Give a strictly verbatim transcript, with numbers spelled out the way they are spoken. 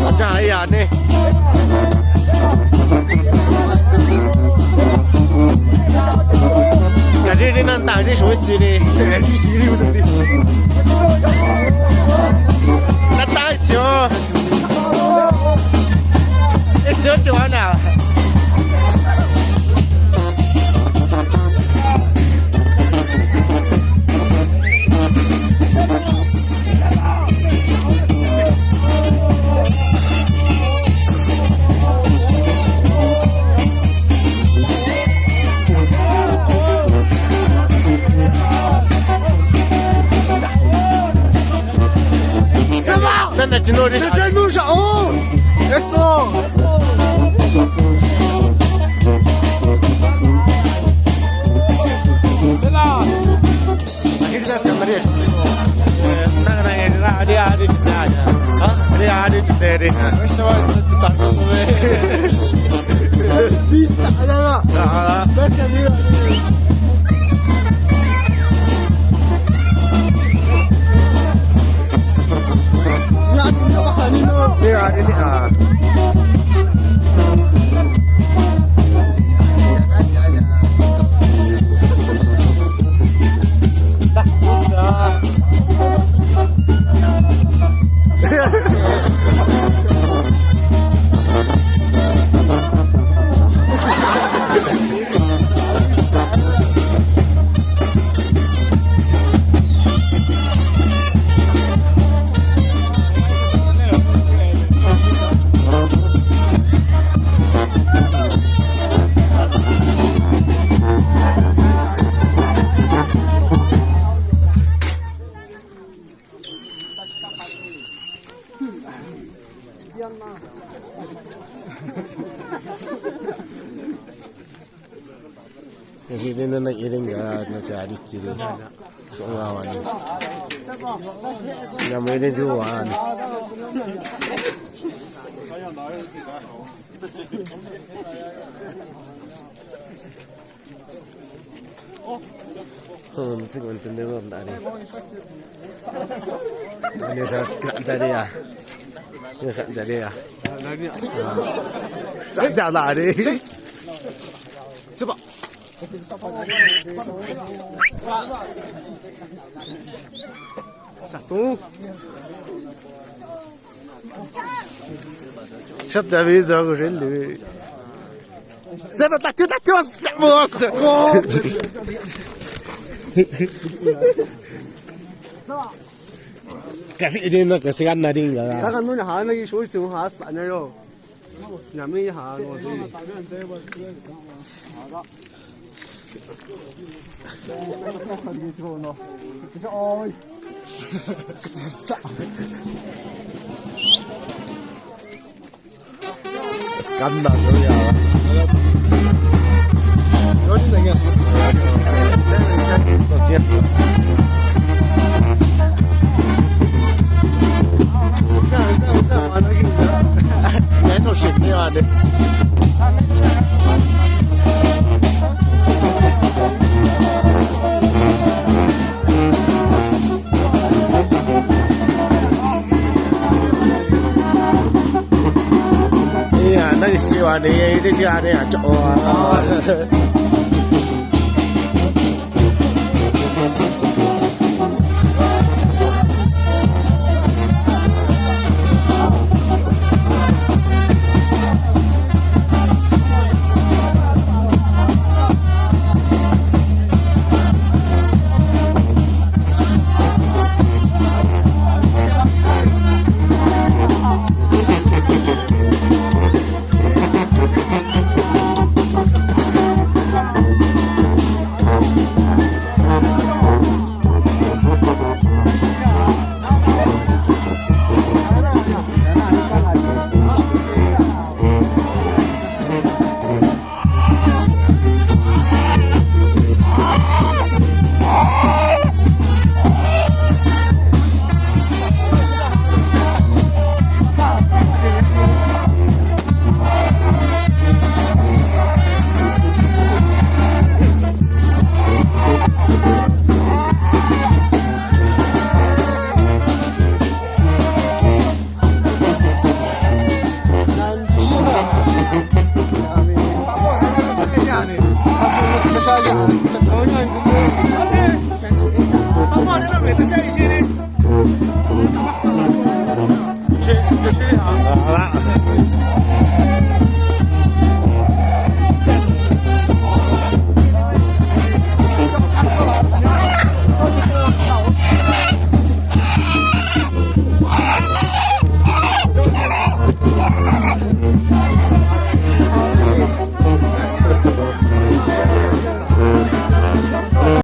Acha, iya ni. Kaji ni nanta ni shui tiri. Nanta tio. It's your Joanna. Nana chinori. Eso. Kasi din na nairing ka na chari tiri. So nga wani. Nga mai din ju wani. Hmm, tiku ntende ko ndari. Ani sa kira jari ya. Ni sa jari ya. Sa jala ni. Coba. Satu. Satu bisa aku sendiri. Saya tak tak tak tak. Kasi ini nak kasi kan nading lah. Saka nuna hana ki shuri tu hasa na yo. Nyami ha no si. Oi. Escándalo ya. Lo siento. Ya no se me vale. Iya, nang siwa ni, ini siwa ni, aco.